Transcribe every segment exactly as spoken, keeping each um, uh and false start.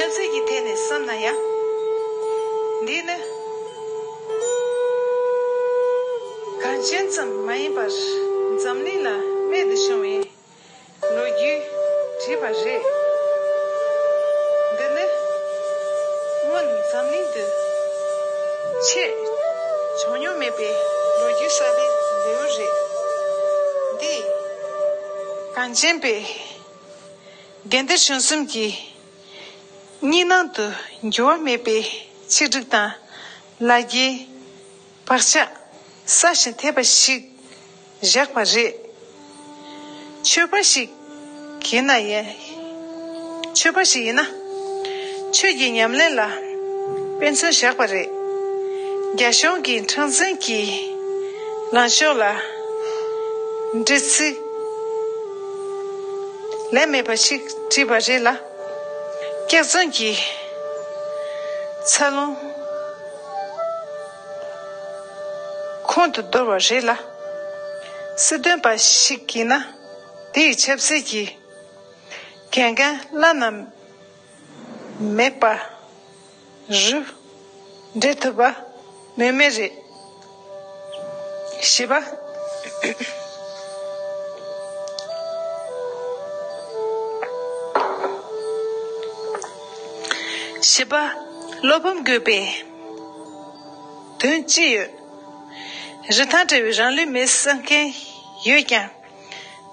ཆབ་སྲིད་ཀྱི་ཐད་ནས་བསམ་ན་ཡང་། འདི་ནི་གངས་ཅན་ཙམ་མ་ཡིན་པར་འཛམ་གླིང་ལ་རྨད་དུ་བྱུང་བའི་ལོ་རྒྱུས་བྲིས་པ་རེད། འདི་ནི་སྔོན་འཛམ་གླིང་དུ་ཆེས་བྱུང་མྱོང་མེད་པའི་ལོ་རྒྱུས་གསར་པའི་ལེའུ་རེད། འདིས་གངས་ཅན་པའི་དགེ་འདུན་གཞུང་གསུམ་གྱི་གཉིས་སྣང་དུ་འགྱུར་བ་མེད་པའི་ཆིག་སྒྲིལ་དང་ལ་རྒྱའི་བག་ཆགས་སྲ་ཞིང་འཐེབ་པ་ཞིག་བཞག་པ་རེད། ཆོས་པ་ཞིག་ཡིན་ན་ཡང་། ཆོས་པ་ཞིག་ཡིན་ན། ཆོས་ཀྱི་ཉམས་ལེན་ལ་དཔེ་མཚོན་བཞག་པ་རེད། རྒྱ་གཞུང་གི་འཁྲུག་འཛིང་གི་ལངས་ཕྱོགས་ལ་འདྲི་ཚིག་ལན་མེད་པ་ཞིག་བྲིས་པ་རེད་ལ། སྐྱག་རྫུན་གྱི་འཚར་ལོངས་ཁོང་དུ་བསྡུར་བ་རེད་ལ། སྲིད་དོན་པ་ཞིག་ཡིན་ན། དེའི་ཆབ་སྲིད་ཀྱི་གལ་འགངས་བླ་ན་མེད་པ་རུ་འགྲེལ་ཐུབ་པ་སྨོས་མེད་རེད། བཞི་པ། བཞི་པ། བློ་ཕམ་དགོས་པའི་དོན་ཅི་ཡོད། རིན་ཐང་བྲལ་བའི་རང་ལུས་མེར་བསྲེགས་མཁན་ཡོད་ཀྱང་།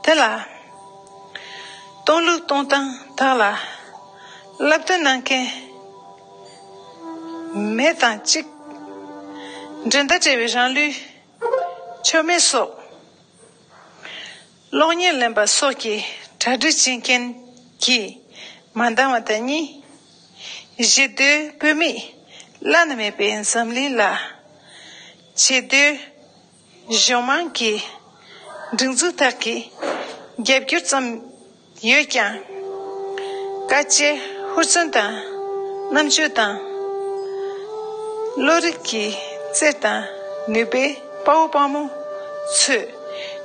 དེ་ལ་གཏོང་ལུགས་གཏོང་སྟངས་དག་ལ་བསླབ་སྟོན་གནང་མཁན་མེད་དང་གཅིག་འགྲན་ཟླ་བྲལ་བའི་རང་ལུས་མཆོད་མེ་སོགས། གློག་བརྙན་ལེན་པ་སོགས་ཀྱི་གྲ་སྒྲིག་བྱེད་མཁན་གྱིས་མ་འདང་བ་དང་གཉིས། གཞིས་སྡོད་བོད་མིས་བླ་ན་མེད་པའི་འཛམ་གླིང་ལ་བྱེས་སྡོད་གཞུང་མང་གི་སྒྲིག་འཛུགས་དག་གིས་རྒྱབ་སྐྱོར་ཙམ་ཡོད་ཀྱང་། དཀའ་སྤྱད་ཧུར་བརྩོན་དང་རྣམ་དཔྱོད་དང་། བློ་རིག་གི་རྩལ་དང་ནུས་པའི་དཔའ་བོ་དཔའ་མོ་ཚོས་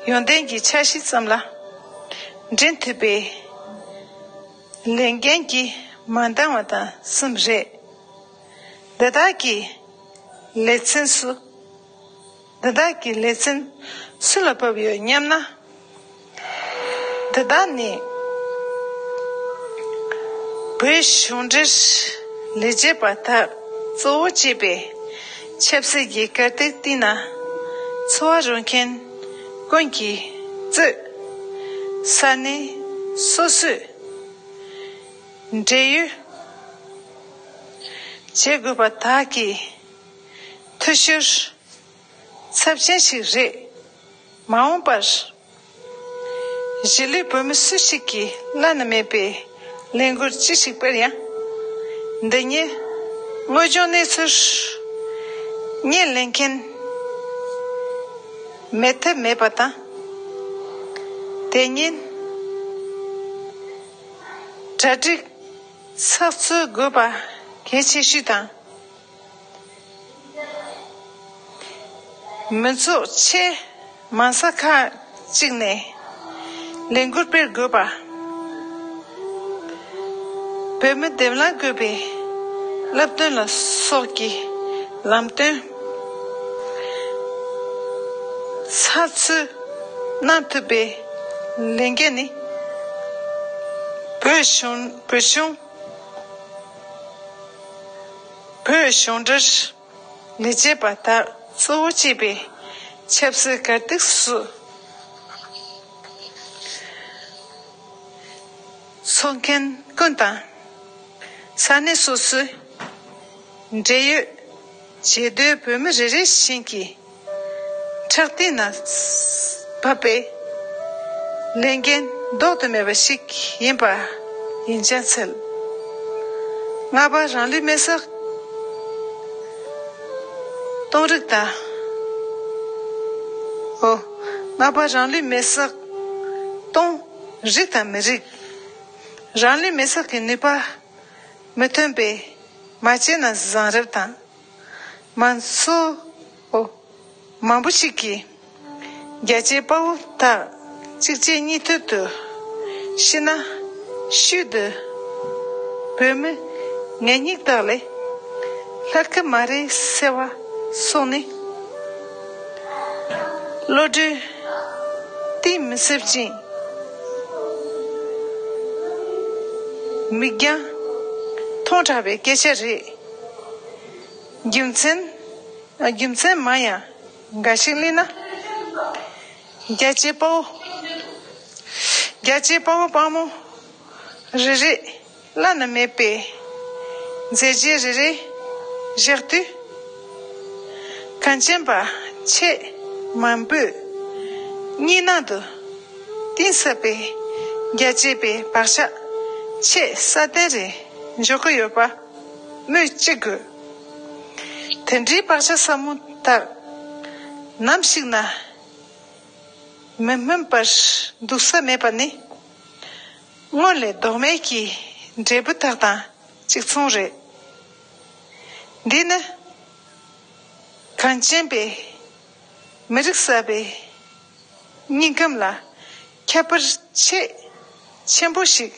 ཡོན་ཏན་གྱི་ཆ་ཤས་ཙམ་ལ་འགྲན་ཐུབ་པའི་ལས་འགན་གྱིས་མ་འདང་བ་དང་གསུམ་རེད། འདི་དག་གི་ལེ་ཚན་སུ། འདི་དག་གི་ལེ་ཚན་སུ་ལ་བབས་ཡོད་སྙམ་ན། འདི་དག་ནི་བོད་གཞུང་འབྲེལ་ལས་བྱེད་པ་དག་གཙོ་བོ་བྱས་པའི་ཆབ་སྲིད་ཀྱི་གར་སྟེགས་སྟེང་ན་འཚོ་བ་རོལ་མཁན་ཀུན་གྱིས་གཙོས། ས་གནས་སོ་སོས་འབྲེལ་ཡོད་བྱེད་དགོས་པ་དག་གི་འཐུས་ཤོར་ཚབས་ཆེན་ཞིག་རེད། མ་འོངས་པར་གཞིས་ལུས་བོད་མི་སུ་ཞིག་གིས་བླ་ན་མེད་པའི་ལས་འགུལ་ཅི་ཞིག་སྤེལ་ཡང་། འདི་ཉིད་དངོས་བྱུང་གནས་ཚུལ་ངོས་ལེན་མཁན་མེད་ཐབས་མེད་པ་དང་། དེ་ཉིད་གྲ་སྒྲིག་ཚགས་ཚུད་དགོས་པ་གལ་ཆེ་ཤོས་དང་། མི་ཚོགས་ཆེས་མང་ས་ཁག་ཅིག་ནས་ལས་འགུལ་སྤེལ་དགོས་པ། བོད་མི་བདེ་བླག་དགོས་པའི་བསླབ་སྟོན་ལ་སོགས་ཀྱི་ལམ་སྟོན་ཚགས་ཚུད་གནང་ཐུབ་པའི་ལས་འགན་ནི། བོད་གཞུང་བོད་གཞུང་བོད་གཞུང་འབྲེལ་ལས་བྱེད་པ་དག་གཙོ་བོ་བྱས་པའི་ཆབ་སྲིད་གར་སྟེགས་སུ་འཚོ་མཁན་ཀུན་དང་། ས་གནས་སོ་སོའི་འབྲེལ་ཡོད་བྱེས་སྡོད་བོད་མི་རེ་རེ་བཞིན་གྱིས་ཕྲག་སྟེང་ན་བབས་པའི་ལས་འགན་ལྡོག་ཏུ་མེད་པ་ཞིག་ཡིན་པ་ཡིན་ཅང་འཚལ། ལྔ་པ། རང་ལུས་མེར་སྲེག་གཏོང་རིགས་དང་། ཨོ། ལྔ་པ། རང་ལུས་མེར་སྲེག་གཏོང་རིགས་དང་མི་རིགས། རང་ལུས་མེར་སྲེག་གི་ནུས་པ་མི་ཐོན་པའི་མ་བྱས་ན་བཟང་རབས་དང་། མང་ཚོགས། ཨོ། མང་པོ་ཞིག་གིས་རྒྱ་ཆེའི་དཔའ་བོ་དག་གཅིག་རྗེས་གཉིས་མཐུད་དུ་ཤི་ན་ཤུལ་དུ་བོད་མི་ ངེད་གཉིས་དག་ལས། ལྷག་གི་མ་རེད་ཟེར་བ་སོང་ནས། བློ་གྲོས་གཏིང་མི་ཟབ་ཅིང་། མིག་རྒྱང་ཐུང་དྲགས་པའི་སྐད་ཆ་རེད། རྒྱུ་མཚན། རྒྱུ་མཚན་མང་ཡང་འགའ་ཞིག་གླེང་ན། རྒྱལ་གཅེས་དཔའ་བོ། རྒྱལ་གཅེས་དཔའ་བོ་དཔའ་མོ་རེ་རེ་བླ་ན་མེད་པའི་མཛད་རྗེས་རེ་རེ་བཞག་དུས། གངས་ཅན་པ་ཁྱེད་མང་པོས་སྙིང་ནང་དུ་གཏིང་ཟབ་པའི་རྒྱལ་གཅེས་པའི་བག་ཆགས་ཆེས་སྲ་བརྟན་རེ་འཇོག་གི་ཡོད་པ་སྨོས་ཅི་དགོས། དེ་འདྲའི་བག་ཆགས་ཟབ་མོ་དག་ནམ་ཞིག་ན་མི་སྨིན་པར་འདུག་ས་མེད་པ་ནི། སྔོན་ལས་ལྡོག་མེད་ཀྱི་འབྲས་བུ་དག་དང་གཅིག་མཚུངས་རེད། འདི་ནི་གངས་ཅན་པའི་མི་རིགས་གསར་པའི་སྙིང་ཁམས་ལ་ཁྱད་པར་ཆེས་ཆེན་པོ་ཞིག་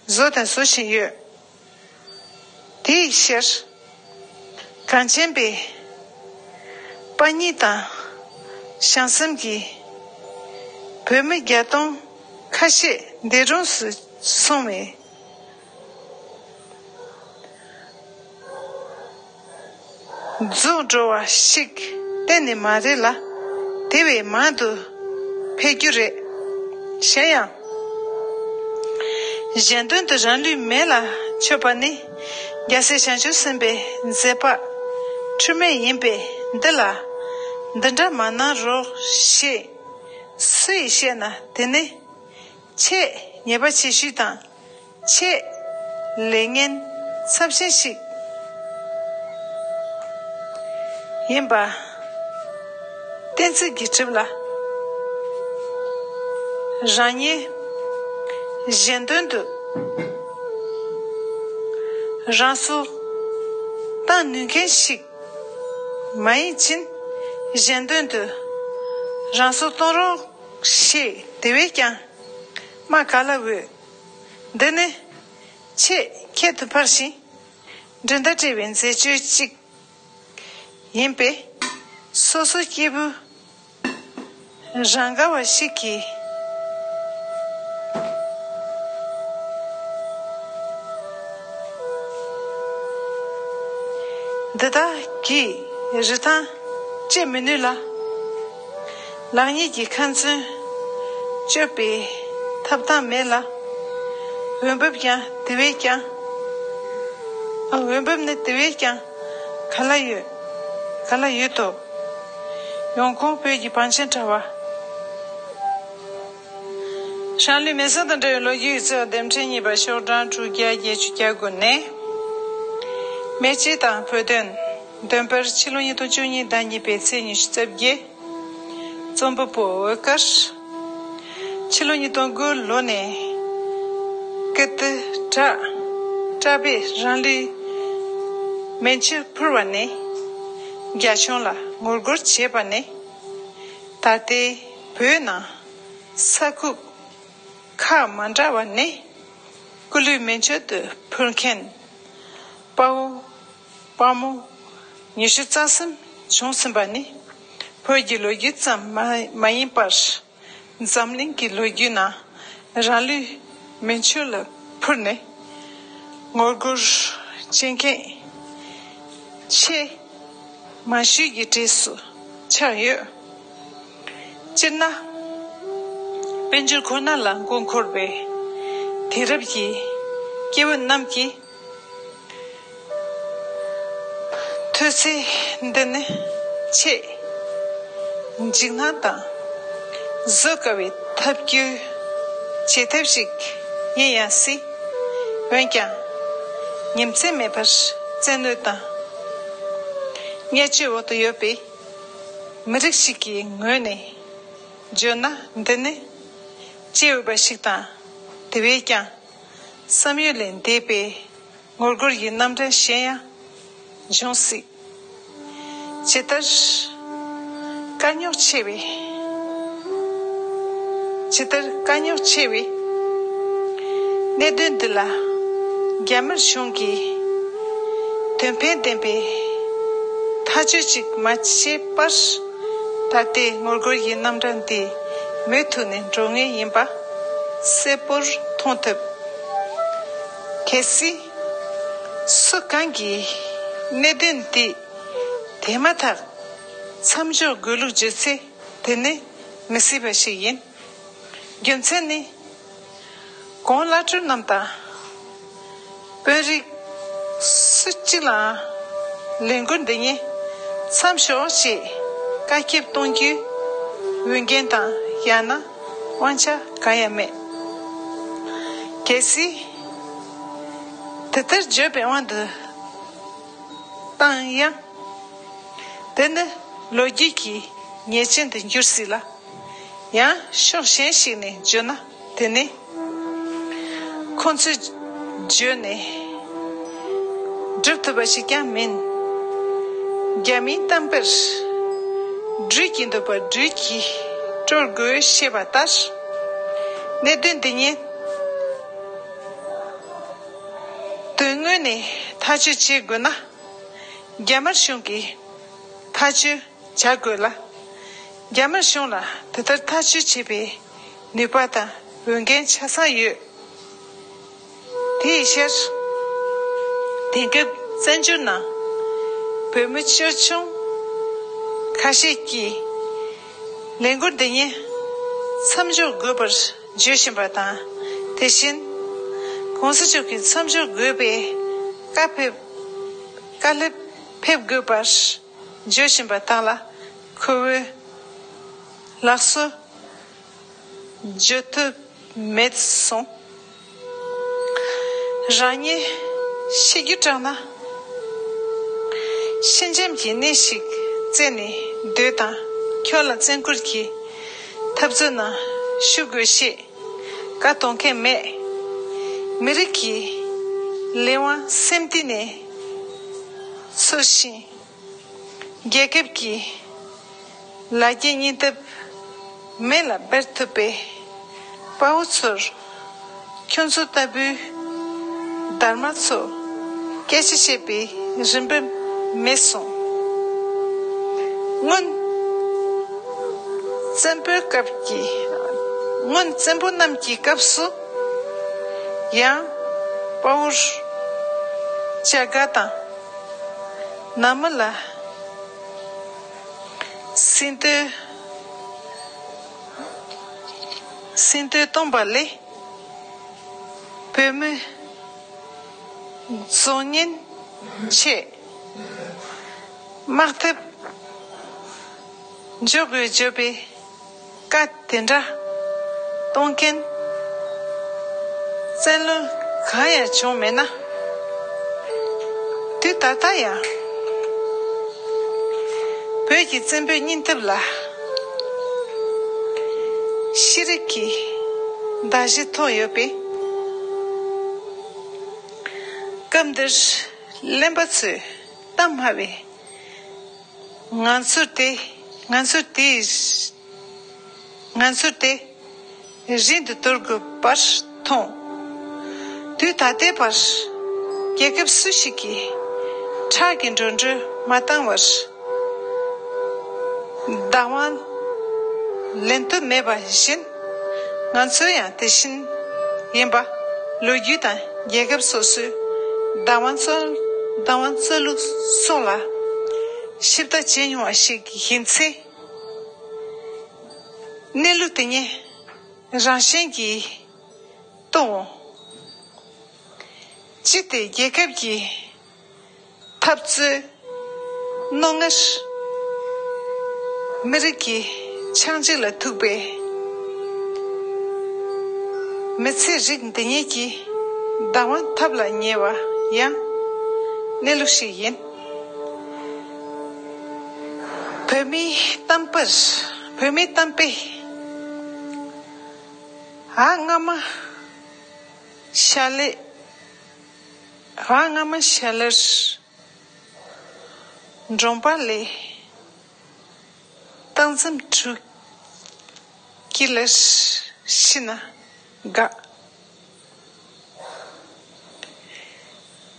བཟོ་དང་བཟོ་བཞིན་ཡོད། དེའི་ཕྱིར། གངས་ཅན་པའི་དཔའ་ཉིད་དང་བྱང་སེམས་ཀྱིས་བོད་མི་བརྒྱ་སྟོང་ཁ་ཤས་འདས་གྲོངས་སུ་སོང་བའི་རྫོགས་འགྲོ་བ་ཞིག་གཏན་ནས་མ་རེད་ལ། དེ་བས་མང་དུ་འཕེལ་རྒྱུ་རེད། གཞན་ཡང་། གཞན་དོན་དུ་རང་ལུས་མེ་ལ་མཆོད་པ་ནི། རྒྱལ་སྲས་བྱང་ཆུབ་སེམས་དཔའི་མཛད་པ་འཁྲུལ་མེད་ཡིན་པས་འདི་ལ། འདི་འདྲ་མ་གནང་རོགས་ཞེས་སུ་ཡིས་བཤད་ན། དེ་ནི་ཆེས་ཉེས་པ་ཆེ་ཤོས་དང་། ཆེས་ལས་ངན་ཚབས་ཆེན་ཞིག་ཡིན་པ་གཏན་ཚིགས་ཀྱིས་གྲུབ་ལ། རང་ཉིད་གཞན་དོན་དུ་རང་སྲོག་བཏང་ནུས་མཁན་ཞིག་མ་ཡིན་ཕྱིན། གཞན་དོན་དུ་རང་སྲོག་གཏོང་རོགས་ཞེས་དེ་བས་ཀྱང་སྨྲ་ག་ལ་འོས། འདི་ནི་ཆེས་ཁྱད་དུ་འཕགས་ཤིང་འགྲན་ཟླ་བྲལ་བའི་མཛད་སྤྱོད་ཅིག་ཡིན་པས། སོ་སོ་སྐྱེས་བུ་རང་ག་བ་ཞིག་གིས་འདི་དག་གི་རིན་ཐང་བཅད་མི་ནུས་ལ། ལེགས་ཉེས་ཀྱི་ཁ་ཚོན་གཅོད་པའི་ཐབས་དང་མེད་ལ། འོས་འབབ་ཀྱང་དེ་བས་ཀྱང་། ཨ། འོས་འབབ་ནི་དེ་བས་ཀྱང་ག་ལ་ཡོད། ག་ལ་ཡོད་དོ། ཡོང་ཁུངས་བོད་ཀྱི་བང་ཆེན་དྲ་བ། རང་ལུས་མེ་སྲེག་དང་འབྲེལ་བའི་ལོ་རྒྱུས་ཀྱི་རྩོད་པ་འདེམས་ཁྲལ་གཉིས་པ་ཤོག་གྲངས་དྲུག་བརྒྱ་བརྒྱད་ཅུ་གྱ་དགུ་ནས། མེ་ལྕེ་དང་བོད་དོན། འདོན་པར་ཕྱི་ལོ་ཉིས་སྟོང་བཅུ་གཉིས་ཟླ་གཉིས་པའི་ཚེས་ཉི་ཤུ་རྩ་བརྒྱད། རྩོམ་པ་པོ་འོད་དཀར། ཕྱི་ལོ་ཉིས་སྟོང་དགུ་ལོ་ནས་ཀིརྟི་བྲག་བྲག་པས་རང་ལུས་མེ་མཆོད་ཕུལ་བ་ནས་རྒྱ་གཞུང་ལ་ངོ་རྒོལ་བྱས་པ་ནས། ད་ལྟའི་བོད་ནང་ས་ཁུག་ཁག་མ་འདྲ་བ་ནས་སྐུ་ལུས་མེ་མཆོད་དུ་ཕུལ་མཁན་དཔའ་བོ་དཔའ་མོ་ཉི་ཤུ་རྩ་གསུམ་བྱུང་ཟིན་པ་ནི། བོད་ཀྱི་ལོ་རྒྱུས་ཙམ་མ་མ་ཡིན་པར། འཛམ་གླིང་གི་ལོ་རྒྱུས་ནང་རང་ལུས་མེ་མཆོད་ལ་ཕུལ་ནས་ངོ་རྒོལ་བྱེད་མཁན་ཆེས་མང་ཤོས་ཀྱི་གྲས་སུ་ཆགས་ཡོད། སྤྱིར་ན། དཔལ་འབྱོར་ཁོ་ན་ལ་མགོ་འཁོར་བའི་དེང་རབས་ཀྱི་སྐྱེས་བུ་རྣམས་ཀྱིས། དུས་ཚོད་འདི་ནི་ཆེས་འཇིགས་སྣང་དང་བཟོད་དཀའ་བའི་ཐབས་སྐྱོ་བྱེད་ཐབས་ཤིག་ཡིན་ཡང་སྲིད། འོན་ཀྱང་ཉིན་མཚན་མེད་པར་བཙན་གནོན་དང་བརྙས་བཅོས་འོག་ཏུ་ཡོད་པའི་མི་རིགས་ཤིག་གི་ངོས་ནས་བརྗོད་ན། འདི་ནི་བྱེད་འོས་པ་ཞིག་དང་། དེ་བས་ཀྱང་བསམ་ཡུལ་ལས་འདས་པའི་ངོ་རྒོལ་གྱི་རྣམ་གྲངས་གཞན་ཡང་འབྱུང་སྲིད། ཇི་ལྟར་དཀའ་རྙོག་ཆེ་བའི། ཇི་ལྟར་དཀའ་རྙོག་ཆེ་བའི་གནད་དོན་འདི་ལ་རྒྱ་དམར་གཞུང་གིས་ དོན་ཕན་ལྡན་པའི་ཐག་གཅོད་ཅིག་མ་བྱས་པར། ད་ལྟའི་ངོ་རྒོལ་གྱི་རྣམ་གྲངས་འདི་མུ་མཐུད་ནས་འགྲོ་ངེས་ཡིན་པ་གསལ་པོར་མཐོང་ཐུབ། གལ་སྲིད་སུ་གང་གིས་གནད་དོན་འདི་དེ་མ་ཐག་མཚམས་འཇོག་དགོས་ལུགས་བརྗོད་ཚེ། དེ་ནི་མི་སྲིད་པ་ཞིག་ཡིན། རྒྱུ་མཚན་ནི། གོང་བླ་སྤྲུལ་རྣམས་དང་། དཔོན་རིགས་སུ་གཅིག་ལའང་ལས་འགུལ་འདི་ཉིད་མཚམས་ཞོག་ཅེས་བཀའ་ཁྱབ་གཏོང་རྒྱུའི་འོས་འགན་དང་ཡང་ན་དབང་ཆ་གང་ཡང་མེད། གལ་སྲིད་དེ་ལྟར་བརྗོད་པའི་དབང་དུ་བཏང་ཡང་། དེ་ནི་ལོ་རྒྱུས་ཀྱི་ཉེས་ཅན་དུ་འགྱུར་སྲིད་ལ། ཡང་ཕྱོགས་གཞན་ཞིག་ནས་བརྗོད་ན། དེ་ནི་ཁོང་ཚོས་བརྗོད་ནས་སྒྲུབ་ཐུབ་པ་ཞིག་ཀྱང་མིན། རྒྱ་མིའི་གཏམ་དཔེར། སྦྲུལ་གྱིས་འདུལ་བ་སྦྲུལ་གྱིས་དཀྲོལ་དགོས་ཞེས་པ་ལྟར། གནད་དོན་འདི་ཉིད་དོན་དངོས་ནས་ཐག་གཅོད་བྱེད་དགོས་ན། རྒྱ་དམར་གཞུང་གིས་ཐག་གཅོད་བྱ་དགོས་ལ། རྒྱ་དམར་གཞུང་ལ་དེ་ལྟར་ཐག་གཅོད་བྱེད་པའི་ནུས་པ་དང་འོས་འགན་ཆ་ཚང་ཡོད། དེའི་ཕྱིར། དེང་སྐབས་བཙན་བྱོལ་ནང་བོད་མི་ཆེ་ཆུང་ཁ་ཤས་ཀྱིས་ལས་འགུལ་འདི་ཉིད་མཚམས་འཇོག་དགོས་པར་བརྗོད་བཞིན་པ་དང་། དེ་བཞིན་གོང་ས་མཆོག་གིས་མཚམས་འཇོག་དགོས་པའི་བཀའ་ཕེབས། བཀའ་སློབ་ཕེབས་དགོས་པར་བརྗོད་བཞིན་པ་དག་ལ་ཁོ་བོས་ལགས་སོ་བརྗོད་ཐུབ་མེད་སོང་། རང་ཉིད་ཤི་རྒྱུ་སྐྲག་ན། ཤི་འཇམ་གྱི་གནས་ཤིག་བཙལ་ནས་སྡོད་དང་། ཁྱོད་ལ་བཙན་སྐུལ་གྱི་འཐབ་རྩོད་ནང་ཞུགས་དགོས་ཞེས་བཀའ་གཏོང་མཁན་མེད། མི་རིགས་ཀྱི་ལས་དབང་སེམས་གཏིང་ནས་འཚོལ་ཞིང་། རྒྱལ་ཁབ་ཀྱི་ལ་རྒྱའི་སྙིང་སྟོབས་མེ་ལ་སྦར་ཐུབ་པའི་དཔའ་བོ་ཚོར། ཁྱོད་ཚོ་ལྟ་བུའི་སྡར་མ་ཚོ་སྐད་ཆ་བཤད་པའི་རིན་པ་མེད་སོང་། སྔོན་བཙན་པོའི་སྐབས་ཀྱི། སྔོན་བཙན་པོ་རྣམས་ཀྱི་སྐབས་སུ། ཡང་དཔའ་བོར་བྱ་དགའ་དང་། ནང་མི་ལ་སྲིད་དོན། སྲིད་དོན་སྟོང་པ་ལས། བོད་མི་རྫོང་ཉིན་ཆེད་དམག་འཐབ་འཇོག་དགོས་བརྗོད་པའི་བཀའ་དེ་འདྲ་གཏོང་མཁན་བཙན་བློན་གང་ཡང་བྱུང་མེད་ན། དུས་ད་ལྟ་ཡང་བོད་ཀྱི་བཙན་པོའི་སྙིང་སྟོབས་ལ་ཤེས་རིག་གི་མདའ་གཞུ་ཐོགས་ཡོད་པས། སྐབས་འདིར་གླེན་པ་ཚོས་གཏམ་སྨྲ་བའི་ངང་ཚུལ་དེ། ངང་ཚུལ་དེ། ངང་ཚུལ་དེ་རིང་དུ་གཏོང་དགོས་པར་མཐོང་། དུས་ད་ལྟའི་བར་རྒྱལ་ཁབ་སུ་ཞིག་གིས་ཁྲག་གི་འགྲོ་གྲོན་མ་བཏང་བར་བདག་དབང་ལེན་ཐུབ་མེད་པ་བཞིན། ང་ཚོ་ཡང་དེ་བཞིན་ཡིན་པ། ལོ་རྒྱུས་དང་རྒྱལ་ཁབ་སོ་སོའི་བདག་དབང་རྩོད། བདག་དབང་རྩོད་ལུགས་སོགས་ལ་ཞིབ་ལྟ་བྱེད་མྱོང་བ་ཞིག་ཡིན་ཚེ། གནས་ལུགས་དེ་ཉིད་རང་བཞིན་གྱིས་རྟོགས་འོང་། སྤྱི་དེ་རྒྱལ་ཁབ་ཀྱི་འཐབ་རྩོད་རྣོ་ངར། མི་རིགས་ཀྱི་ཆགས་འཇིག་ལ་ཐུག་པའི་མི་ཚེ་རིགས་འདི་ཉིད་ཀྱི་བདག་དབང་ཐབས་ལ་ཉེ་བ་ཡང་གནས་ལུགས་ཤིག་ཡིན། བོད་མིའི་གཏམ་དཔེར། བོད་མིའི་གཏམ་དཔེ། འ་སྔ་མ་ཤ་ལེ། འ་སྔ་མ་ཤ་ལེར་འབྲོང་པ་ལས། སྟག་འཛིན་ཕྲུག་སྐྱིད་ལ་ཤི་ན་དགའ།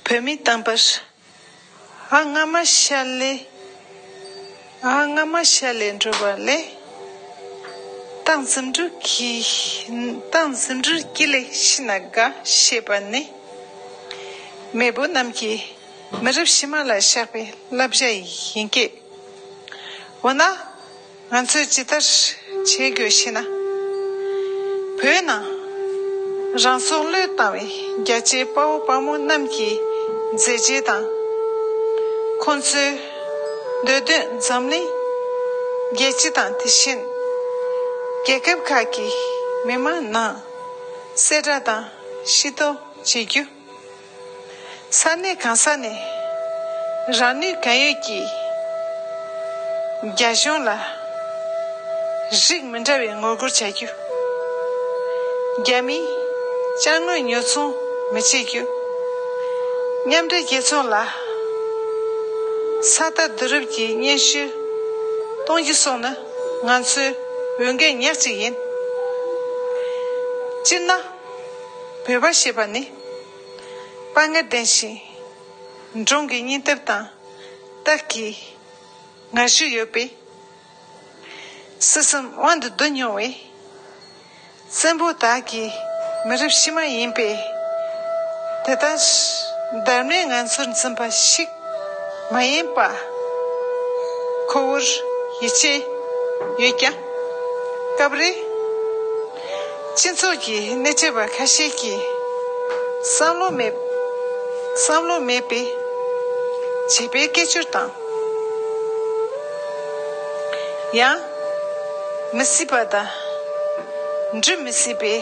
བོད་མིའི་གཏམ་དཔེར། ཨ་སྔ་མ་ཤར་ལས། ཨ་སྔ་མ་ཤར་ལས་འགྲོ་བ་ལས། རྟག་འཛིན་གྲོལ་གྱི། རྟག་འཛིན་གྲོལ་གྱི་ལས་ཤི་ན་དགའ་ཞེས་པ་ནི། མེས་པོ་རྣམས་ཀྱིས་མི་རབས་ཕྱི་མ་ལ་བཞག་པའི་བསླབ་བྱ་ཡིན་སྐད། འོ་ན། ང་ཚོས་ཇི་ལྟར་བྱེད་དགོས་ཤེ་ན། བོད་ནང་རང་སྲོག་བློས་བཏང་བའི་རྒྱལ་གཅེས་དཔའ་བོ་དཔའ་མོ་རྣམས་ཀྱི་མཛད་རྗེས་དང་། ཁོང་ཚོའི་འདོད་དོན་འཛམ་གླིང་རྒྱལ་སྤྱི་དང་དེ་བཞིན་རྒྱལ་ཁབ་ཁག་གི་མི་མང་ནང་གསལ་བསྒྲགས་དང་ཤེས་རྟོགས་བྱེད་རྒྱུ། ས་གནས་གང་ས་ནས་རང་ནུས་གང་ཡོད་ཀྱིས་རྒྱ་གཞུང་ལ་རིགས་མི་འདྲ་བའི་ངོ་རྒོལ་བྱ་རྒྱུ། རྒྱ་མིའི་ཅ་དངོས་ཉོ་ཚོང་མི་བྱེད་རྒྱུ། མཉམ་འབྲེལ་རྒྱལ་ཚོགས་ལ་ས་རྟགས་བསྡུ་རུབ་ཀྱི་སྙན་ཞུ་གཏོང་རྒྱུ་སོགས་ནི་ང་ཚོའི་འོས་འགན་ཉག་གཅིག་ཡིན། སྤྱིར་ན། བོད་པ་ཞེས་པ་ནི་དཔའ་ངར་ལྡན་ཞིང་། འབྲོང་གི་སྙིང་སྟོབས་དང་སྟག་གི་ངར་ཤུགས་ཡོད་པས། སྲིད་གསུམ་དབང་དུ་བསྡུ་མྱོང་བའི་བཙན་པོ་དག་གི་མི་རབས་ཕྱི་མ་ཡིན་པས། དེ་ལྟར་བདག་མེད་ང་ཚོར་འཛིན་པ་ཞིག་མ་ཡིན་པ་ཁོ་བོར་ཡིད་ཆེས་ཡོད་ཀྱང་། སྐབས་རེ་སྤྱི་ཚོགས་ཀྱི་སྣེ་ཁྲིད་པ་ཁ་ཤས་ཀྱིས་བསམ་བློ་མེད། བསམ་བློ་མེད་པའི་བྱིས་པའི་སྐད་ཅོར་དང་། ཡང་མི་སྲིད་པ་དང་འགྲུབ་མི་སྲིད་པའི་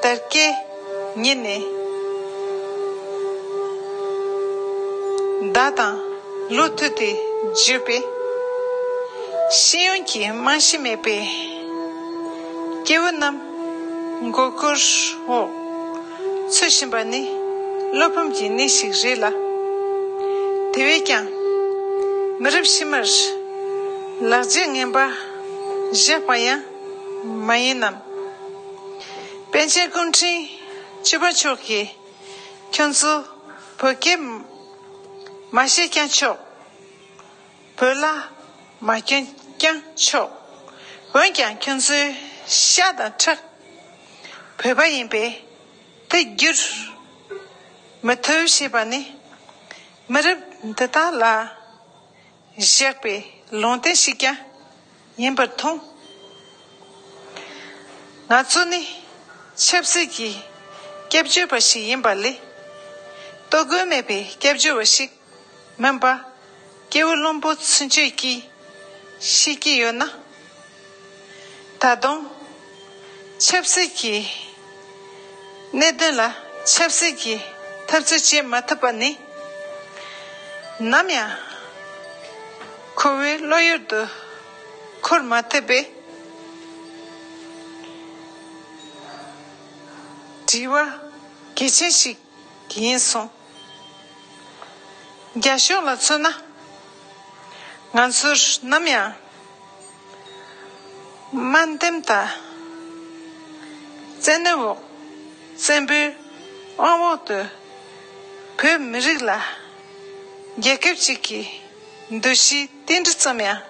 བརྡ་སྐད་ཉིད་ནས་བརྡ་དང་བློ་མཐུད་དེ་བརྗོད་པས། ཤེས་ཡོན་གྱི་རྨང་གཞི་མེད་པའི་སྐྱེ་བོ་རྣམས་མགོ་སྐོར་འོག་འཚོ་བཞིན་པ་ནི་བློ་ཕམ་གྱི་གནས་ཤིག་རེད་ལ། དེ་བས་ཀྱང་མི་རབས་ཕྱི་མར་ལག་རྗེས་ངན་པ་བཞག་པ་ཡང་མ་ཡིན་ནམ། པཎ་ཆེན་སྐུ་ཕྲེང་བཅུ་པ་མཆོག་གིས་ཁྱོད་ཚོ་བོད་སྐད་མ་ཤེས་ཀྱང་ཆོག། བོད་ལྭ་མ་གྱོན་ཀྱང་ཆོག། འོན་ཀྱང་ཁྱོད་ཚོའི་ཤ་དང་ཁྲག་བོད་པ་ཡིན་པས་དེ་བསྒྱུར་མི་ཐུབ་ཞེས་པ་ནི་མི་རབས་འདི་དག་ལ་བཞག་པའི་ལུང་བསྟན་ཞིག་ཀྱང་ཡིན་པར་མཐོང་། ང་ཚོ་ནི་ཆབ་སྲིད་ཀྱི་སྐྱབས་བཅོལ་བ་ཞིག་ཡིན་པ་ལས། ལྟོ་གོས་མེད་པའི་སྐྱབས་བཅོལ་བ་ཞིག་མིན་པ་སྐྱེ་བོ་བླུན་པོ་ཚུན་ཆོད་ཀྱིས་ཤེས་ཀྱི་ཡོད་ན། ད་དུང་ཆབ་སྲིད་ཀྱི་གནད་དོན་ལ་ཆབ་སྲིད་ཀྱི་འཐབ་རྩོད་བྱེད་མ་ཐུབ་པ་ནི། ནམ་ཡང་ཁོ་བོའི་བློ་ཡུལ་དུ་འཁོར་མ་ཐུབ་པས། དྲི་བ་གལ་ཆེན་ཞིག་ཡིན་སོང་། རྒྱ་གཞུང་ལ་མཚོན་ན། ང་ཚོར་ནམ་ཡང་དམའ་འདེམས་དང་བཙན་གནོན་འོག་བཙན་པོའི་དབང་འོག་ཏུ་བོད་མི་རིགས་ལ་རྒྱལ་ཁབ་ཅིག་གི་འདུ་ཤེས་ཏིལ་འབྲུ་ཙམ་ཡང་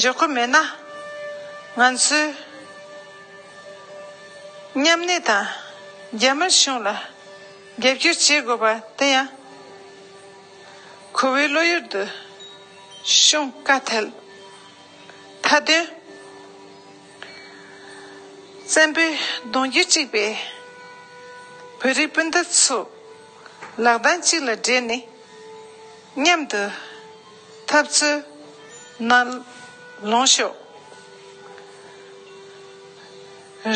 འཇོག་གི་མེད་ན། ང་ཚོས་མཉམ་གནས་དང་རྒྱ་དམར་གཞུང་ལ་རྒྱབ་སྐྱོར་བྱེད་དགོས་པ་དེ་ཡང་ཁོ་བོའི་བློ་ཡུལ་དུ་ཤོང་དཀའ་ཐལ། མཐའ་དོན། བཙན་པོའི་གདུང་རྒྱུད་གཅིག་པའི་བོད་རིགས་སྤུན་ཟླ་ཚོ་ལག་གདང་གཅིག་ལ་སྦྲེལ་ནས་མཉམ་དུ་འཐབ་རྩོད་ནང་ལོངས་ཤོག།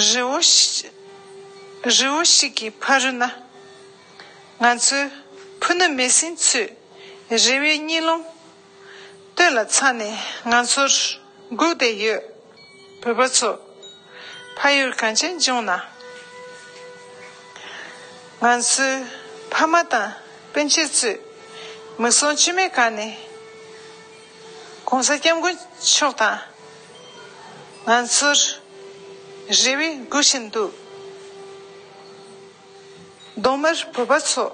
རི་བོ་ཞིག་རི་བོ་ཞིག་གི་ཕ་རོལ་ན། ང་ཚོའི་ཕུ་ནུ་མེས་སྲིང་ཚོས་རེ་བའི་གཉིད་ལམ་སྟོད་ལ་འཚངས་ནས་ང་ཚོར་སྒུག་བསྡད་ཡོད། བོད་པ་ཚོ། ཕ་ཡུལ་གངས་ཅན་ལྗོངས་ན། ང་ཚོའི་ཕ་མ་དང་སྤུན་མཆེད་ཚོས་མིག་ཟུང་མཆི་མའི་སྒང་ནས་༸གོང་ས་༸སྐྱབས་མགོན་མཆོག་དང་ང་ཚོར་རེ་བས་སྒུག་བཞིན་འདུག། གདོང་དམར་བོད་པ་ཚོ།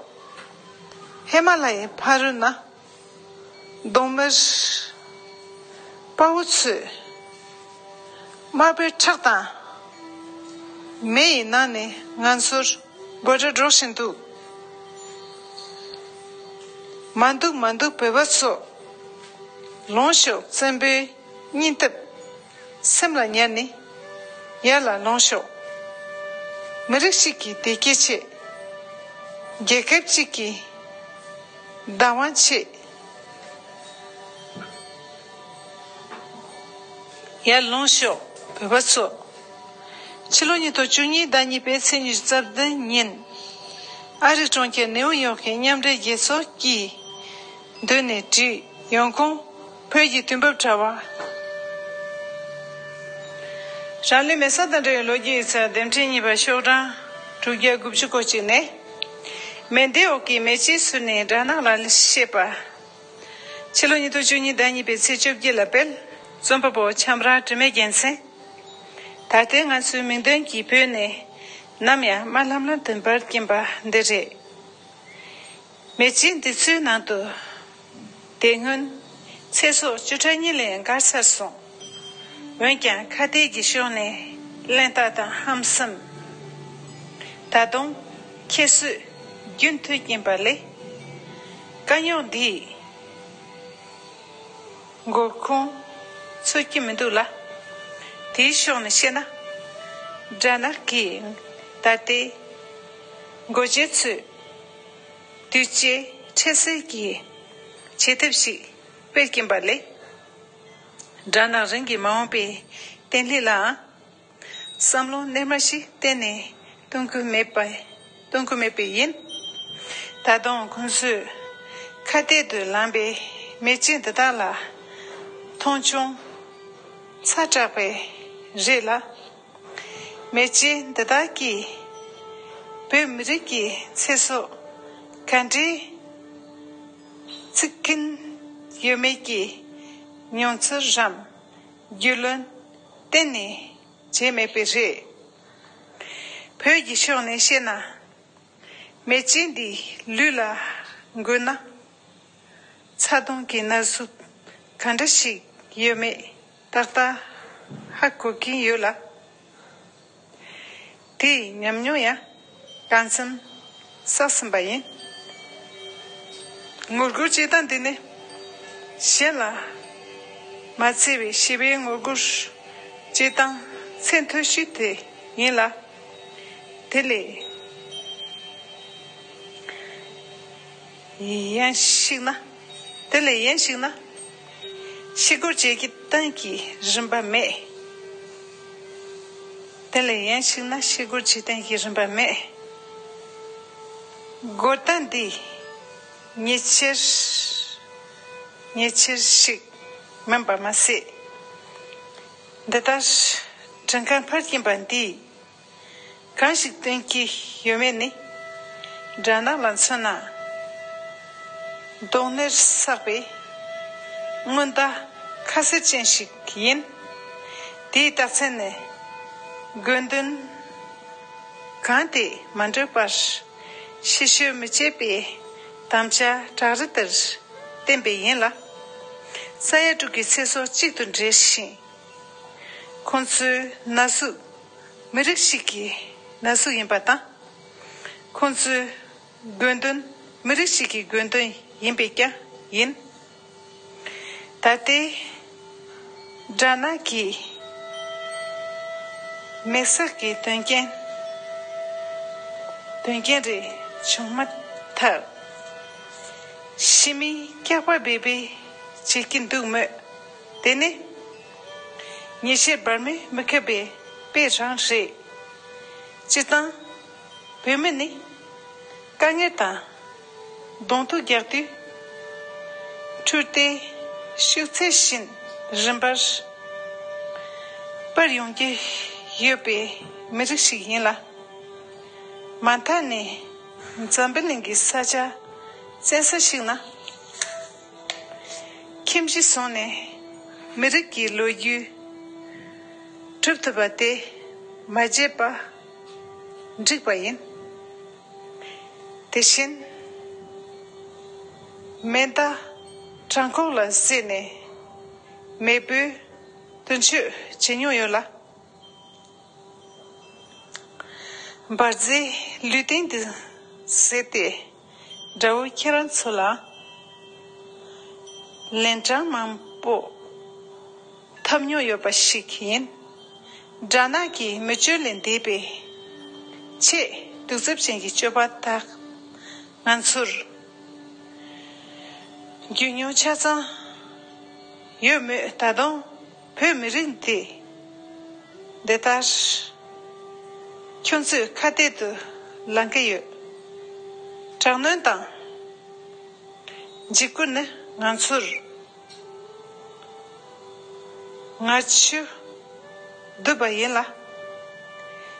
ཧི་མ་ལ་ཡའི་ཕ་རོལ་ན། གདོང་དམར་དཔའ་བོ་ཚོས་དམར་པོའི་ཁྲག་དང་མེ་ཡི་ནང་ནས་ང་ཚོར་དགོད་སྒྲ་སྒྲོག་བཞིན་འདུག། མ་འདུག་མ་འདུག་བོད་པ་ཚོ། ལོངས་ཤོག། བཙན་པོའི་སྙིང་སྟོབས་སེམས་ལ་ཉར་ནས་ཡར་ལ་ལོངས་ཤོག། མི་རིགས་ཤིག་གི་བདེ་སྐྱིད་ཆེད། རྒྱལ་ཁབ་ཅིག་གི་བདག་དབང་ཆེད། ཡར་ལོངས་ཤོག། བོད་པ་ཚོ། ཕྱི་ལོ་ཉིས་སྟོང་བཅུ་གཉིས་ཟླ་གཉིས་པའི་ཚེས་ཉི་ཤུ་རྩ་བདུན་ཉིན། ཨ་རིའི་གྲོང་ཁྱེར་ནེའུ་ཡོག་གི་མཉམ་འབྲེལ་རྒྱལ་ཚོགས་ཀྱི་མདུན་ནས་བྲིས། ཡོང་ཁུངས། བོད་ཀྱི་དུས་བབ་དྲ་བ། རང་ལུས་མེ་སྲེག་དང་འབྲེལ་བའི་ལོ་རྒྱུས་ཡིག་ཚགས་སྡེབ་ཕྲེང་གཉིས་པ། ཤོག་གྲངས་དྲུག་བརྒྱ་དགུ་བཅུ་གོ་གཅིག་ནས། མེ་མདའི་འོག་གི་མེ་ལྕེ་ཟུར་ནས་སྦྲ་ནག་ལ་བཤད་པ། ཕྱི་ལོ་ཉིས་སྟོང་བཅུ་གཉིས་ཟླ་གཉིས་པའི་ཚེས་བཅོ་བརྒྱད་ལ་སྤེལ། རྩོམ་པ་པོ་འཆམ་ར་དྲི་མེད་རྒྱལ་མཚན། ད་ལྟའི་ང་ཚོའི་མིང་དོན་གྱི་བོད་ནས་ནམ་ཡང་དམར་ལྷམ་ལྷམ་དུ་འབར་གྱིན་པ་འདི་རེད། མེ་ལྕེ་འདི་ཚོའི་ནང་དུ། དེ་སྔོན་ཚེ་སྲོག་བཅུ་ཕྲག་གཉིས་ལས་འགར་ཚར་སོང་། འོན་ཀྱང་ཁ་གཏད་ཀྱི་ཕྱོགས་ནས་གླེན་རྟགས་དང་ཧམ་སེམས། ད་དུང་ཁྱད་གསོད་རྒྱུན་མཐུད་ཀྱིན་པ་ལས། དཀའ་རྙོག་འདིས་མགོ་ཁུངས་ཚོར་གྱི་མི་འདུག་ལ། དེའི་ཕྱོགས་ནས་བཤད་ན། སྦྲ་ནག་གི་ད་ལྟའི་འགོ་བྱེད་ཚོས་དུས་བཅད་འཕྲལ་སེལ་གྱི་བྱེད་ཐབས་ཤིག་སྤེལ་གྱིན་པ་ལས། སྦྲ་ནག་རང་གི་མ་འོངས་པའི་བརྟན་ལྷིང་ལའང་བསམ་བློ་རྣལ་མ་ཞིག་གཏན་ནས་གཏོང་གི་མེད་པ། གཏོང་གི་མེད་པས་ཡིན། ད་དུང་ཁོང་ཚོས་ཁ་གཏད་དུ་ལངས་པའི་མེ་ལྕེ་འདི་དག་ལ་མཐོང་ཆུང་ཚ་དྲགས་པས་རེད་ལ། མེ་ལྕེ་འདི་དག་གིས་བོད་མི་རིགས་ཀྱི་ཚེ་སྲོག་ག་འདྲའི་བརྩི་གིན་ཡོད་མེད་ཀྱི་མྱོང་ཚོར་རམ་རྒྱུས་ལོན་གཏན་ནས་བྱས་མེད་པས་རེད། བོད་ཀྱི་ཕྱོགས་ནས་བཤད་ན། མེ་ལྕེ་འདིས་ལུས་ལ་འགོས་ན། ཚ་གདུང་གི་ན་ཟུག་ག་འདྲ་ཞིག་ཡོད་མེད་ཏག་ཏག་ཧ་གོ་གིན་ཡོད་ལ། དེའི་ཉམས་མྱོང་ཡང་གང་འཚམ་བསགས་ཟིན་པ་ཡིན། ངོ་རྒོལ་བྱེད་སྟངས་འདི་ནི་གཞན་ལ་མ་འཚེ་བའི་ཞི་བའི་ངོ་རྒོལ་བྱེད་སྟངས་ཚད་མཐོ་ཤོས་དེ་ཡིན་ལ། དེ་ལས་ཡང་ཞིག་ན། དེ་ལས་ཡང་ཞིག་ན། ཤི་སྒོར་བྱེད་ཀྱི་སྟངས་ཀྱི་རིམ་པ་མེད། དེ་ལས་ཡང་ཞིག་ན་ཤི་སྒོར་བྱེད་སྟངས་ཀྱི་རིམ་པ་མེད། སྒོར་སྟངས་འདི་ཉེས་ཆེར་ཉེས་ཆེར་ཞིག་མིན་པ་མ་ཟད། འདི་ལྟར་དྲན་ཁ་འཕར་གྱིན་པ་འདིས། གང་ཞིག་སྟོན་གྱི་ཡོད་མེད་ནི། སྦྲ་ནག་ལ་མཚོན་ན། གདོང་ནེར་བསགས་པའི་སྔོན་བརྡ་ཁ་གསལ་ཅན་ཞིག་ཡིན། དེའི་རྟགས་མཚན་ནི། དགོས་འདུན་གང་དེ་མ་འགྲུབ་པར་ཕྱི་བཤོལ་མི་བྱེད་པའི་དམ་བཅའ་བྲག་རི་ལྟར་བརྟན་པས་ཡིན་ལ། ས་ཡ་དྲུག་གི་ཚེ་སྲོག་གཅིག་ཏུ་འབྲེལ་ཞིང་། ཁོང་ཚོའི་ན་ཟུག་མི་རིགས་ཤིག་གི་ན་ཟུག་ཡིན་པ་དང་། ཁོང་ཚོའི་དགོས་འདུན་མི་རིགས་ཤིག་གི་དགོས་འདུན་ཡིན་པས་ཀྱང་ཡིན། ད་ལྟའི་སྦྲ་ནག་གི་མེ་སྲེག་གི་དོན་རྐྱེན། དོན་རྐྱེན་རེ་བྱུང་མ་ཐག་ཕྱི་མིས་སྐྱག་པ་སྦས་སྦས་བྱེད་ཀྱི་འདུག་མོད། དེ་ནི་ཉེས་ཆད་འབར་མས་མི་ཁེབས་པའི་དཔེ་རང་རེད། སྤྱིར་བཏང་བོད་མི་ནི་དཀའ་ངལ་དང་གདོང་ཐུག་རྒྱག་དུས། འཕྲུལ་ཏེ་ཤུགས་ཚད་བཞིན་རིམ་པར་སྤར་ཡོང་གི་ཡོད་པའི་མི་རིགས་ཤིག་ཡིན་ལ། མ་མཐའ་ནས་འཛམ་བུ་གླིང་གི་ས་ཆ་བཙན་ས་ཞིག་ན། ཁྱིམ་གཞིས་བཟུང་ནས་མི་རིགས་ཀྱི་ལོ་རྒྱུས་གྲུབ་ཐུབ་པ་དེ་མ་བརྗེད་པ་འགྲིག་པ་ཡིན། དེ་བཞིན་ མེ་མདའ་བྲང་ཁོག་ལ་བསྲེས་ནས་མེས་པོའི་མདུན་མཆོད་བྱེད་མྱོང་ཡོད་ལ། འབར་རྫས་ལུས་སྟེང་དུ་བཟེད་དེ་དགྲ་བོ་ཁྱེད་རང་ཚོ་ལ་ལན་གྲངས་མང་པོ་འཐབ་མྱོང་ཡོད་པ་ཞིག་ཡིན། དགྲ་ནག་གི་མི་སྤྱོད་ལས་འདས་པའི་ཆེས་གདུག་རྩུབ་ཅན་གྱི་སྤྱོད་པ་དག་ང་ཚོར་རྒྱུས་མྱོང་ཆ་ཚང་ཡོད་མོད། ད་དུང་བོད་མི་རིགས་འདི་འདི་ལྟར་ཁྱོད་ཚོས་ཁ་གཏད་དུ་ལེན་གྱི་ཡོད། དྲག་གནོན་དང་འཇིགས་སྐུལ་ནི་ང་ཚོར་ངར་ཆུ་བསྡུས་པ་ཡིན་ལ།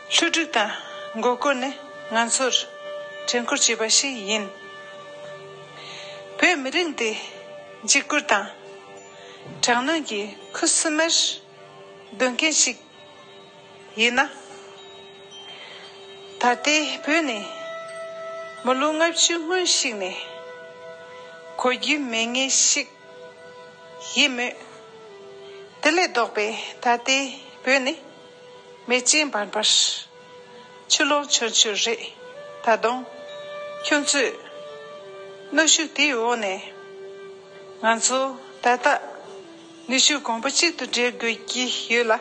བསླུ་བྲིད་དང་མགོ་སྐོར་ནི་ང་ཚོར་དྲན་སྐུལ་བྱས་པ་ཞིག་ཡིན། བོད་མི་རིགས་འདི་འཇིགས་སྐུལ་དང་དྲག་གནོན་གྱི་ཁུ་སིམ་མེར་སྡོད་མཁན་ཞིག་ཡིན་ན། ད་ལྟའི་བོད་ནི་མི་ལོ་ལྔ་བཅུ་སྔོན་ཞིག་ནས་གོ་རྒྱུ་མེད་མཁན་ཞིག་ཡིན་མོད། དེ་ལས་ལྡོག་པའི་ད་ལྟའི་བོད་ནི་མེ་ལྕེ་འབར་འབར་ཆུ་ལོག་ཆུ་ཆུ་རེད། ད་དུང་ཁྱོད་ཚོས་གནོན་ཤུགས་དེའི་འོག་ནས་ང་ཚོ་ད་ལྟ་ནུས་ཤུགས་གོང་བུ་གཅིག་ཏུ་སྒྲིལ་དགོས་ཀྱི་ཡོད་ལ།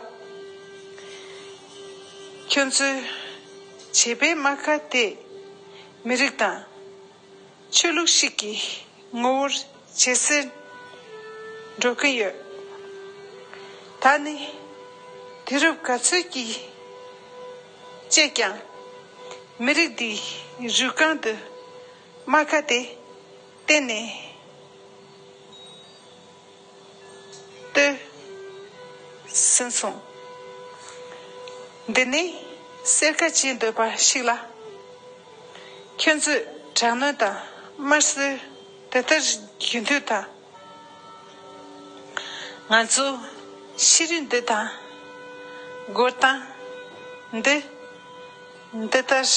ཁྱོད་ཚོས་བྱེད་པའི་རྨ་ཁ་དེ་མི་རིགས་དང་ཆོས་ལུགས་ཤིག་གི་ངོ་བོར་ཇེ་གསལ་འགྲོ་གིན་ཡོད། ད་ནི་དུས་རབས་ག་ཚོད་ཀྱི་བཅད་ཀྱང་མི་རིགས་འདིའི་རུས་རྐང་དུ་རྨ་ཁ་དེ་གཏན་ནས་ལྟོས་ཟིན་སོང་། འདི་ནི་གསལ་ཁ་བྱེད་འདོད་པ་ཞིག་ལ། ཁྱོད་ཚོས་དྲག་གནོན་དང་དམར་གསོད་དེ་ལྟར་རྒྱུན་མཐུད་དང་། ང་ཚོ་ཤེས་རིག་འདི་དང་འགོད་སྟངས་འདི་འདི་ལྟར་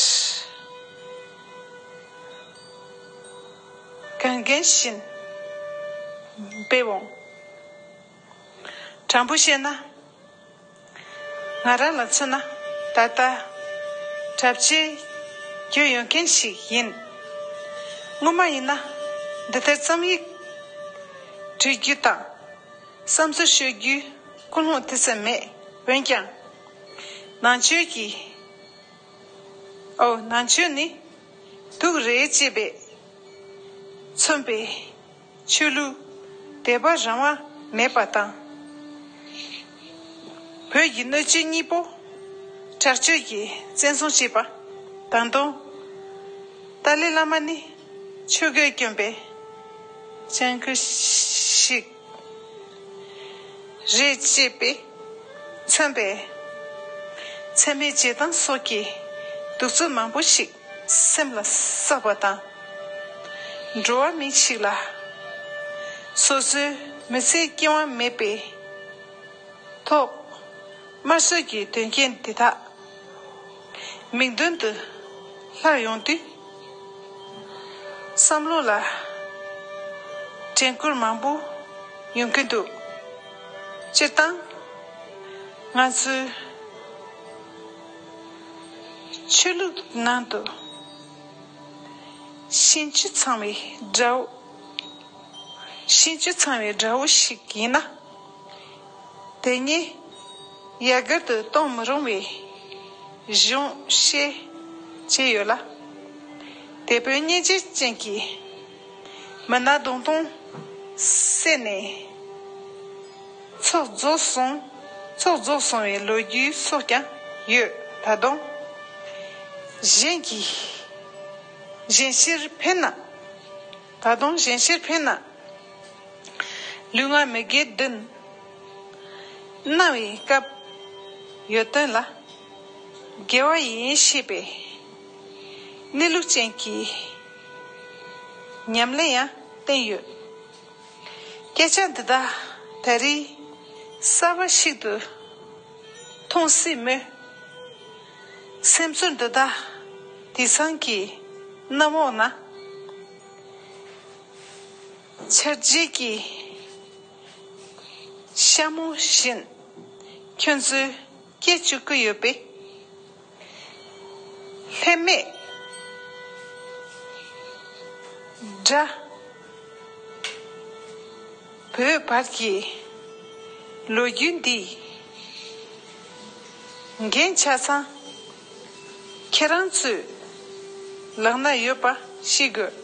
གང་གིན་བཞིན་སྤེལ་འོང་། དྲང་པོ་བཤད་ན། ང་རང་ལ་མཚོན་ན་ད་ལྟ་གྲབས་ཆེ་རྒྱུ་ཡོད་མཁན་ཞིག་ཡིན། སྔོན་མ་ཡིན་ན་འདི་ལྟར་རྩོམ་ཡིག་འབྲི་རྒྱུ་དང་བསམ་ཚུལ་ཤོད་རྒྱུའི་ཀུན་སློང་དེ་ཙམ་མེད། འོན་ཀྱང་ནང་ཆོས་ཀྱི་ཨོ་ནང་ཆོས་ནི་དུག་རེད་ཅེས་པས་མཚོན་པའི་ཆོས་ལུགས་དད་པ་རང་དབང་མེད་པ་དང་། བོད་ཀྱི་སྣོད་བཅུད་གཉིས་པོ་དྲག་སྤྱོད་ཀྱིས་བཙན་བཟུང་བྱས་པ་དང་། དང་ཏཱ་ལའི་བླ་མ་ནི་ཆོས་གོས་གྱོན་པའི་སྤྱང་ཀི་ཞིག་རེད་ཅེས་པས་མཚོན་པའི་མཚན་སྨད་བྱེད་སྟངས་སོགས་ཀྱིས་གདུག་རྩུབ་མང་པོ་ཞིག་སེམས་ལ་བསགས་པ་དང་། འགྲོ་བ་མི་ཞིག་ལ་སོ་སོའི་མི་ཚེའི་སྐྱེ་བ་མེད་པའི་ཐོག་དམར་གསོད་ཀྱི་དོན་རྐྱེན་འདི་དག་མིག་མདུན་དུ་ལྷག་ཡོང་དུས། བསམ་བློ་ལ་དྲན་སྐུལ་མང་པོ་ཡོང་གི་འདུག་སྤྱིར་བཏང་ང་ཚོའི་ཆོས་ལུགས་ནང་དུ་ཤིན་ཅུ་ཚང་བའི་དགྲ་བོ། ཤིན་ཅུ་ཚང་བའི་དགྲ་བོ་ཞིག་ཡིན་ན། དེ་ཉིད་ཡ་གར་དུ་གཏོང་མི་རུང་བའི་གཞུང་བཤད་བྱས་ཡོད་ལ། དེ་བོད་སྙིང་རྗེ་ཅན་གྱི་མི་སྣ་གདོང་མདོང་བསད་ནས་ཚོགས་རྫོགས་སོང་། ཚོགས་རྫོགས་སོང་བའི་ལོ་རྒྱུས་སོགས་ཀྱང་ཡོད། ད་དུང་གཞན་གྱི་གཞན་ཕྱིར་ཕན་ན། ད་དུང་གཞན་ཕྱིར་ཕན་ན། ལུས་ངག་མི་དགེ་བདུན་གནང་བའི་སྐབས་ཡོད་དོན་ལ། དགེ་བ་ཡིན་ཞེས་པའི་གནས་ལུགས་ཅན་གྱི་ཉམས་ལེན་ཡང་བསྟན་ཡོད། སྐད་ཆ་འདི་དག་ད་རེས་གསར་པ་ཞིག་ཏུ་མཐོང་སྲིད་མོད། སེམས་ཚོར་འདི་དག་དེང་སང་གི་གནམ་འོག་ན། ཆར་རྗེས་ཀྱི་ཤ་མོ་བཞིན་ཁྱོད་ཚོའི་སྐད་བཅུག་གི་ཡོད་པས། ལྷད་མེད་སྒྲ་བོད་བར་གྱི་ལོ་རྒྱུས་འདི་འགན་ཆ་ཚང་ཁྱེད་རང་ཚོའི་ལག་ན་ཡོད་པ་ཤེས་དགོས།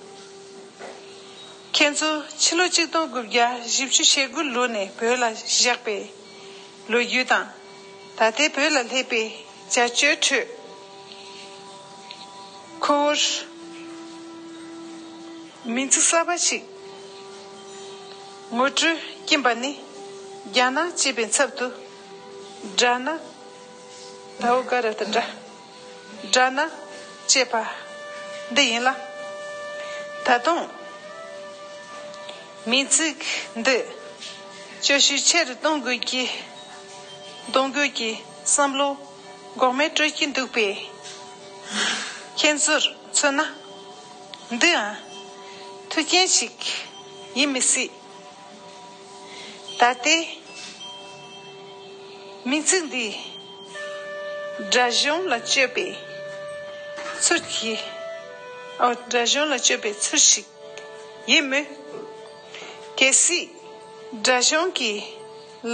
ཁྱེད་ཚོ་ཕྱི་ལོ་ཆིག་སྟོང་དགུ་བརྒྱ་བཞི་བཅུ་ཞེ་དགུ་ལོ་ནས་བོད་ལ་བཞག་པའི་ལོ་རྒྱུས་དང་། ད་ལྟའི་བོད་ལ་སླེབས་པའི་བྱ་སྤྱོད་ཁྲོད། ཁོ་བོར་མིང་ཚིག་གསར་པ་ཞིག་ངོ་སྤྲོད་ཀྱིན་པ་ནི། རྒྱ་ནག་ཅེས་པའི་ཚབ་ཏུ་སྒྲ་ན། ད་འོ་ག་ར་ད་སྒྲ། སྒྲ་ན་ཅེས་པ་འདི་ཡིན་ལ། ད་དུང་མིང་ཚིག་འདི་སྐྱོ་ཤས་ཆེ་རུ་གཏོང་དགོས་ཀྱི། གཏོང་དགོས་ཀྱི་བསམ་བློ་འགོག་མེད་སྤྲོད་ཀྱི་འདུག་པས། ཁྱེད་ཚོར་མཚོན་ན། འདིའང་མཐུན་རྐྱེན་ཞིག་ཡིན་མི་སྲིད། ད་ལྟའི་མིང་ཚིག་འདི་སྒྲ་གཞུང་ལ་སྤྱོད་པའི་ཚུལ་གྱིས། ཨོ། སྒྲ་གཞུང་ལ་སྤྱོད་པའི་ཚུལ་ཞིག་ཡིན་མོད། གལ་སྲིད་སྒྲ་གཞུང་གི་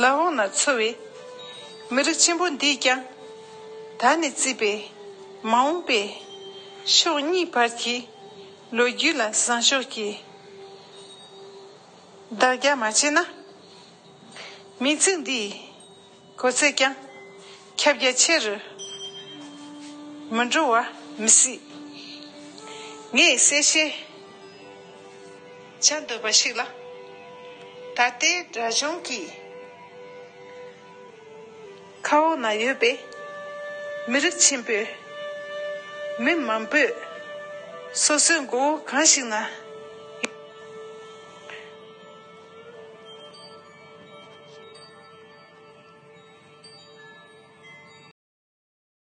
ལག་འོག་ན་འཚོ་བའི་མི་རིགས་ཆེན་པོ་འདིས་ཀྱང་། ད་ནས་བརྩིས་པའི་མ་འོངས་པའི་ཕྱོགས་གཉིས་བར་གྱི་ལོ་རྒྱུས་ལ་བཟང་ཕྱོགས་ཀྱི་བདག་རྒྱག་མ་བྱས་ན། མིང་ཚིག་འདིའི་གོ་ཚད་ཀྱང་ཁྱབ་རྒྱ་ཆེ་རུ་མི་འགྲོ་བ་མི་སྲིད། ངས་གསལ་བཤད་བྱ་འདོད་པ་ཞིག་ལ། ད་ལྟའི་སྒྲ་གཞུང་གི་ཁ་འོག་ན་ཡོད་པའི་མི་རིགས་ཆེན་པོའི་མི་མང་པོས་སོ་སོའི་མགོ་བོ་གང་ཞིག་ན།